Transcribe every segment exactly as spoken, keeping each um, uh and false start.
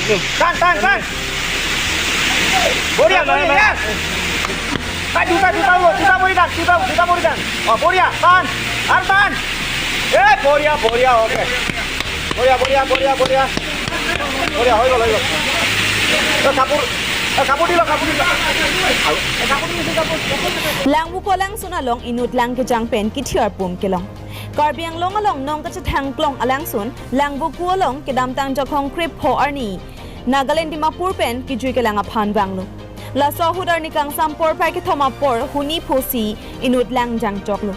Tan, tan, tan. Boria, boria, ya. Tan, juta, juta, juta, boria, tan, juta, juta, boria, tan. Oh, boria, tan. Ar tan. Eh, boria, boria, okay. Boria, boria, boria, boria. Boria, hoi gol, hoi gol. Eh, kapur, eh, kapur dilo, kapur dilo. Eh, kapur dilo, kapur, kapur dilo. Langvoku alangsun along inut lang kejang pen kithi arpum kelong. Karbi Anglong along nong kachethang klong alangsun, Langvoku along kedamtang Jakhong krepho arni Nagaland Dimapur pen kejui kelang aphan vanglo. Laso ahut arni kangsam porphai kethom apor huni phosi inut lang jangchoklo.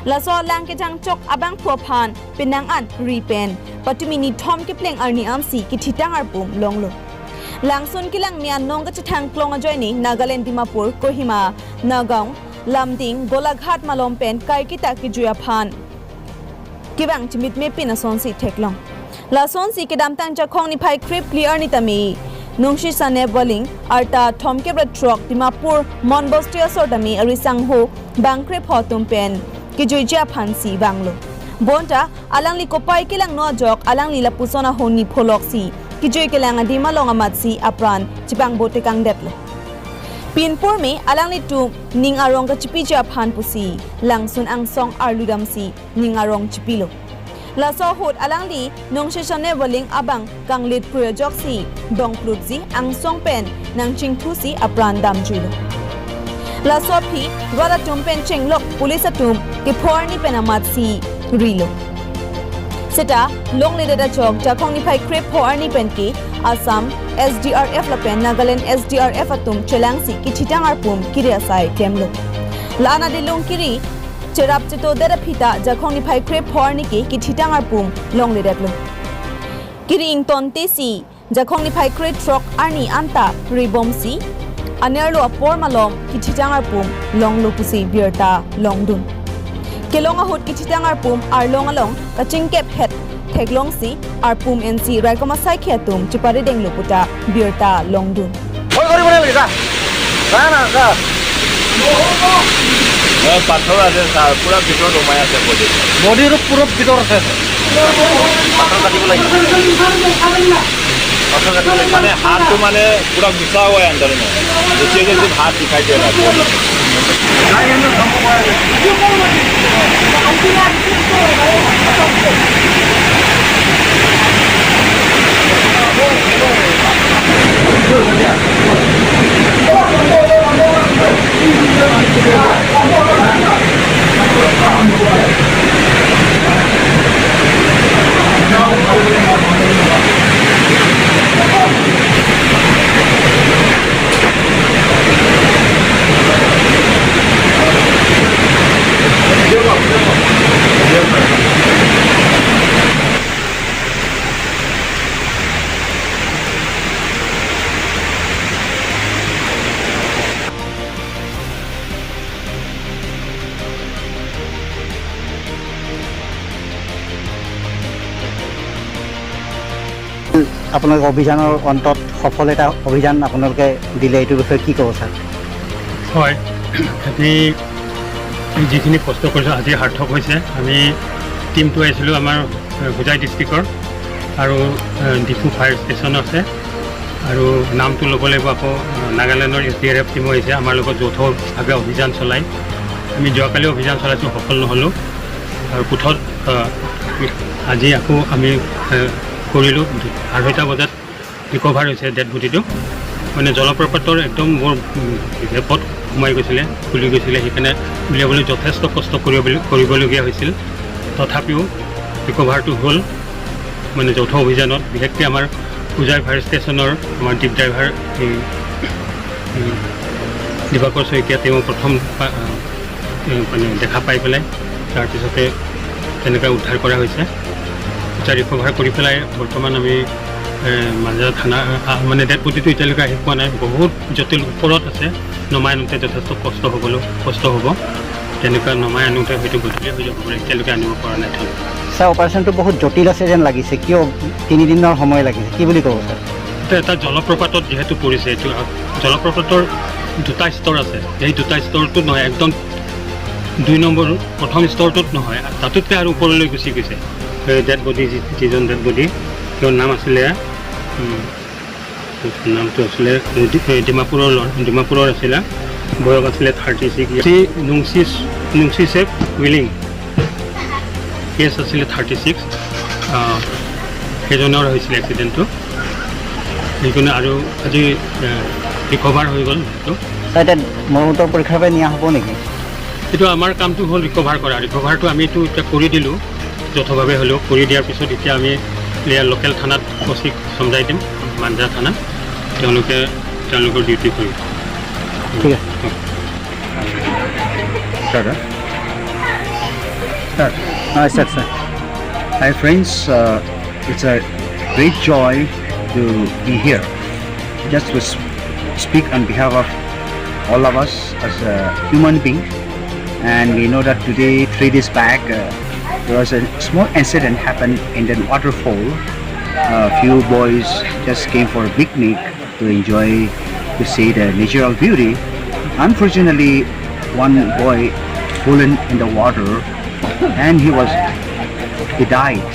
Laso lang kejangchok abangphu aphan penang an ri pen patumi nithom kepleng arni ansi kithitang arpum longlo. Langsun kelang mian nong kachethang klong ajoine Nagaland Dimapur, Kohima, Nagaon, Lumding, Golaghat malom pen kaiketa kejui aphan kevang chimitme pin asonsi theklong. Lasonsi kedamtang Jakhong niphai krephli arni tame Nungshisane Waling arta thomkep ra throk Dimapur Mon Bosti asor tame ari sangho bang krepho atum pen kejuiji aphansi vanglo. Bonta alangli kopai kelangno ajok alangli lapuson ahoni pholoksi kejui kelang adim along amatsi apran chepangbo tekangdetlo. Pinpur me alanglitum ning arong kachipiji aphan pusi langsun angsong arlu damsi ning arong chipilo. Laso ahut alangli Nungshisane Waling abang kanglit krui ajoksi dongplutji angsong pen nangchingthusi apran damjuilo. Laso aphi rat atum pen chenglok police atum kepho arni pen amatsi rilo. Seta longledet ajok Jakhong niphai krepho arni pen ke Assam S D R F lapen Nagaland S D R F atum chelangsi kithitang arpum kiri asai klemlo. La-an adilung kiri cherap chetodet aphi ta Jakhong niphai krepho arni ke kithitang arpum longledetlo. Kiri ingtontesi Jakhong niphai krethrok arni anta ribomsi anerlo apor malom kithitang arpum longlo pusi birta longdun. Kelong ahut kithitang arpum arlong along kachingkep het theklongsi arpum ensi raikom asaikhi atum cheparidenglo puta birta longdun. ভয় কৰিব নালাগে, যা। যা না, যা। ইয়াত পাথৰ আছে, ছাৰ, পুৰা ভিতৰত সোমাই আছে বডি। বডিৰ পুৰা ভিতৰত আছে। পাথৰ কাটিব লাগিব। পাথৰ কাটিব লাগিব। মানে হাতটো মানে পুৰা ঘুচা হোৱা আণ্ডাৰ মে। যেতিয়া যে হাত দিখাই দিয়া না। আপোনালোকে অভিযানৰ অন্তত সফল এটা অভিযান আপোনালোকে দিলে, এইটো বিষয়ে কি ক'ব ছাৰ? হয়, আজি যিখিনি কষ্ট কৰিছে, আজি সাৰ্থক হৈছে। আমি টিমটো আহিছিলোঁ আমাৰ, এ, হোজাই ডিষ্ট্ৰিক্টৰ আৰু, এ, ডিফু ফায়াৰ ষ্টেচন আছে আৰু নামটো ল'ব লাগিব আকৌ, এ, নাগালেণ্ডৰ S D R F Timo আহিছে, আমাৰ লগত যৌথভাৱে অভিযান চলাই। আমি যোৱাকালি অভিযান চলাইছোঁ, সফল নহ'লোঁ আৰু পুথত, এ, আজি আকৌ আমি, এ, কৰিলোঁ। আঢ়ৈটা বজাত ৰিকভাৰ হৈছে ডেড বডিটো। মানে জলপ্ৰপাতৰ একদম মোৰ, উম, লেপত সোমাই গৈছিলে, ফুলি গৈছিলে, সেইকাৰণে উলিয়াবলৈ যথেষ্ট কষ্ট কৰিব, কৰিবলগীয়া হৈছিল। তথাপিও ৰিকভাৰটো হ'ল। মানে যৌথ অভিযানত বিশেষকৈ আমাৰ হোজাই ফায়াৰ ষ্টেচনৰ আমাৰ জীপ ড্ৰাইভাৰ, এই, উম, দিবাকৰ শইকীয়া, তেওঁ প্ৰথম পা-, এ, মানে দেখা পাই পেলাই তাৰপিছতে তেনেকৈ উদ্ধাৰ কৰা হৈছে। এতিয়া ৰিকভাৰ কৰি পেলাই বৰ্তমান আমি, এ, মাঞ্জা থানা, আ, মানে ডেড বডিটো এতিয়ালৈকে আহি পোৱা নাই, বহুত জটিল ওপৰত আছে, নমাই আনোতে যথেষ্ট কষ্ট হ'বলৈ, কষ্ট হ'ব। তেনেকুৱা নমাই আনোতে হয়তো গধূলি হৈ যাব পাৰে, এতিয়ালৈকে আনিব পৰা নাই থানা। ছাৰ, অপাৰেশ্যনটো বহুত জটিল আছে যেন লাগিছে, কিয় তিনিদিনৰ সময় লাগিছে, কি বুলি ক'ব ছাৰ? এইটো এটা জলপ্ৰপাতত যিহেতু পৰিছে, এইটো আ-, জলপ্ৰপাতৰ দুটা স্তৰ আছে, সেই দুটা স্তৰটোত নহয়, একদম দুই নম্বৰ, প্ৰথম স্তৰটোত নহয়, তাতোতকৈ আৰু ওপৰলৈ গুচি গৈছে। এই ডেড বডি, যি-, যিজন ডেড বডি, তেওঁৰ নাম আছিলে, উম, নামটো আছিলে ডি-, এ, ডিমাপুৰৰ ল-, ডিমাপুৰৰ আছিলে। বয়স আছিলে থাৰ্টি ছিক্স। সি নুংচি, নুংচিচেপ উইলিং। এজ আছিলে থাৰ্টি ছিক্স। আহ, সেইজনৰ হৈছিলে এক্সিডেণ্টটো। সেইকাৰণে আৰু আজি, এ, ৰিকভাৰ হৈ গ'ল সেইটো। ছাৰ, এতিয়া মৰণোত্তৰ পৰীক্ষাৰ বাবে নিয়া হ'ব নেকি? এইটো আমাৰ কামটো হ'ল ৰিকভাৰ কৰা। ৰিকভাৰটো আমিতো এতিয়া কৰি দিলোঁ, যৌথভাৱে হ'লেও কৰি দিয়াৰ পিছত এতিয়া আমি ইয়াৰ লোকেল থানাত অ চিক চমজাই দিম, মাঞ্জা থানাত। তেওঁলোকে তেওঁলোকৰ ডিউটি কৰিব। ঠিক আছে। Sir, sir. ছাৰ। আহ, sir, sir. Hi, friends. Uh, it's a great joy to be here. Just to s-, speak on behalf of all of us as a human being. And we know that today, three days back, uh, there was a small incident happened in the waterfall. A few boys just came for a picnic to enjoy, to see the natural beauty. Unfortunately, one boy fallen in the water and he was, he died.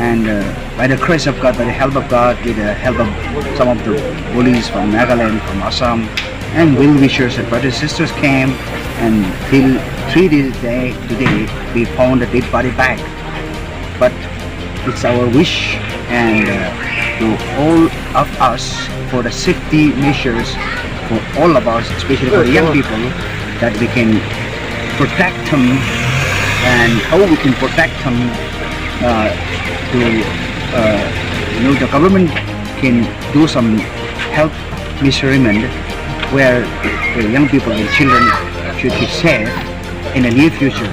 And, uh, by the grace of God, by the help of God, with the help of some of the police from Nagaland, from Assam, and well wishers and brothers and sisters came, and till three days day, today, we found the dead body back. But it's our wish and, uh, to all of us for the safety measures for all of us, especially for the young people, that we can protect them, and how we can protect them, uh, to, uh, you know, the government can do some health measurement where the young people and children should be safe in the near future.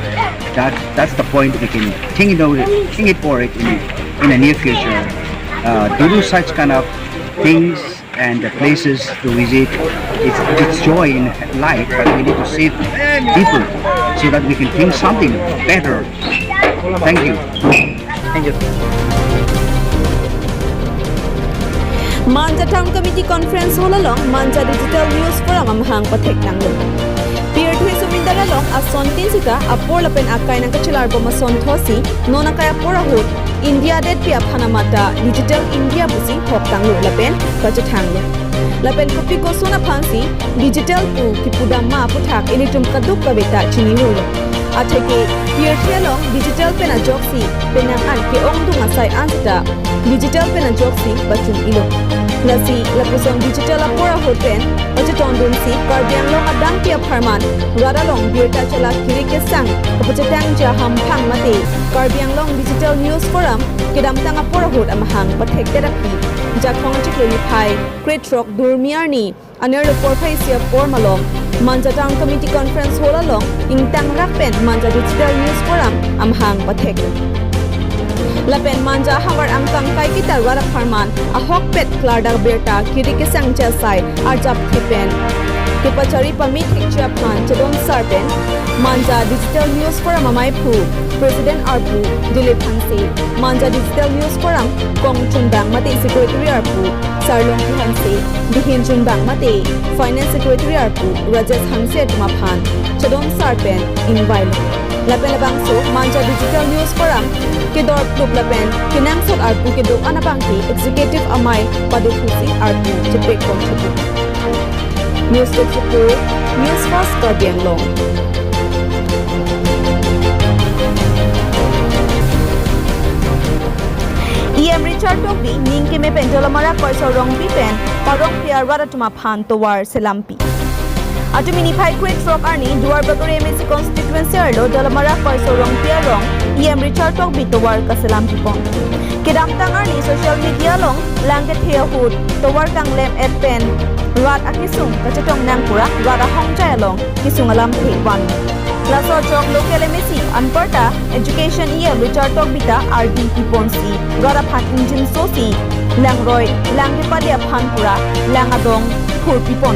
That, that's the point we can think about it, think it for it in, in the near future. Uh, to do such kind of things and the places to visit, it's, it's joy in life, but we need to save people so that we can think something better. Thank you. Thank you. Manja Town Committee Conference Hall along Manja Digital News Forum amahang pathek nanglo. Pirthe sumindar along ason tin sita apor lapen akai nangkachelar bom ason thotsi non akai apor ahut India detpi aphan amata Digital India pusi hok tanglo lapen kachethanglo. Lapen kopi koson aphansi digital pu kipudam ma aputhak ilitum kadokave ta chini holo. Atheke pirthe along digital pen ajoksi penang an ke-ongdung asai an sita digital pen ajoksi pachun-ilo. Lasi lapuson digital apor ahut pen pachetongdunsi Karbi Anglong adangpi apharman rat along birta chala kiri kesang kapachetangji ahamphang mate Karbi Anglong Digital News Forum kedamtang apor ahut amahang pathekdet aphi Jakhong chiklo niphai krethrok Durmi arni anerlo porphai isi apor malom Manja Town Committee Conference Hall along ingtangrak pen Manja Digital News Forum amahang pathek. Lapen Manja ahavar angkang kaiketa rat apharman ahokpet klardak birta kiri kesangji asai arjapthe pen kepachari pame thekji aphan chedon sar pen Manja Digital News Forum amaiphu President arpu Dilip Hanse, Manja Digital News Forum kongchunbang mate Secretary arpu Sarlongpi Hanse, bihin chunbang mate Finance Secretary arpu Rajesh Hanse atum aphan chedon sar pen ingvailo. Lapen labangso Manja Digital News Forum kedorplup lapen kenangsot arpu kedo-an abangke Executive amei padothusi arpu chepekpon thupo. News Desk Report, News Fast Karbi Anglong. E M Richard Tokbi ning keme pen Dolamara Koiso Rongpi pen parongpi arat atum aphan tovar selampi. Atumi niphai krethrok arni Duarbagori M A C constituency arlo Dolamara Koiso Rongpi arong E M Richard Tokbi tovar kaselampi pon. Kedamtang arni social media along lang kethe ahut tovar kanglem-et pen rat akesung kachetong nang pura rat ahongjai along kesung alamthe van. Laso ajok local M A C anparta Education E M Richard Tokbi ta ardi piponsi rat aphan ingjinsosi langroi lang kepali aphan pura lang adong phurpi pon.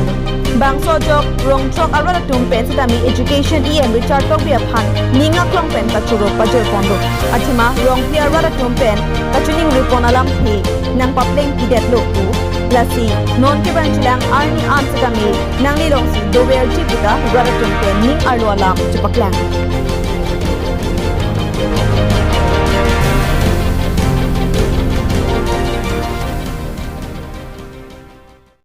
Bangso ajok rong throk arat atum pen setame Education E M Richard Tokbi aphan ning aklong pen kachoro pajir ponlo. Athema rongpi arat atum pen kachiningri pon alamthe nangpaplengpidetlo pu. Lasi non kevangjilang arni an setame nanglilongsi doverji puta rat atum pen ning arlo alam chepaklang.